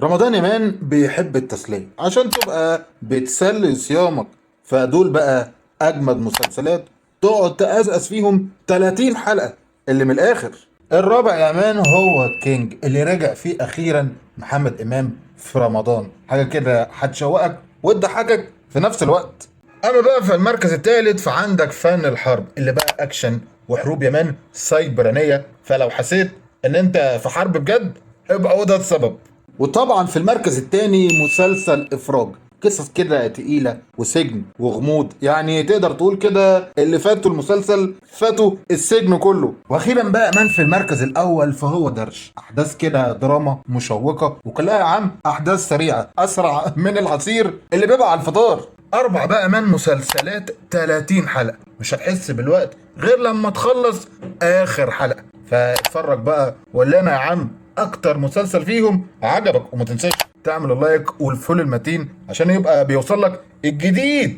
رمضان يا man بيحب التسلية عشان تبقى بتسلي صيامك، فدول بقى اجمد مسلسلات تقعد تقزقز فيهم 30 حلقة اللي من الاخر. الرابع يا man هو كينج، اللي رجع فيه اخيرا محمد امام في رمضان، حاجة كده هتشوقك وتضحكك في نفس الوقت. اما بقى في المركز الثالث فعندك فن الحرب، اللي بقى اكشن وحروب يا man سايبرانيه، فلو حسيت ان انت في حرب بجد ابقى هو ده السبب. وطبعا في المركز الثاني مسلسل افراج، قصص كده تقيلة وسجن وغموض، يعني تقدر تقول كده اللي فاتوا المسلسل فاتوا السجن كله. واخيرا بقى من في المركز الاول فهو درش، احداث كده دراما مشوقة وكلها يا عم احداث سريعة اسرع من العصير اللي بيبقى على الفطار. 4 بقى من مسلسلات 30 حلقة، مش هتحس بالوقت غير لما تخلص اخر حلقة. فاتفرج بقى ولا انا يا عم اكتر مسلسل فيهم عجبك، وما تنساش تعمل ال like وال follow المتين عشان يبقى بيوصل لك الجديد.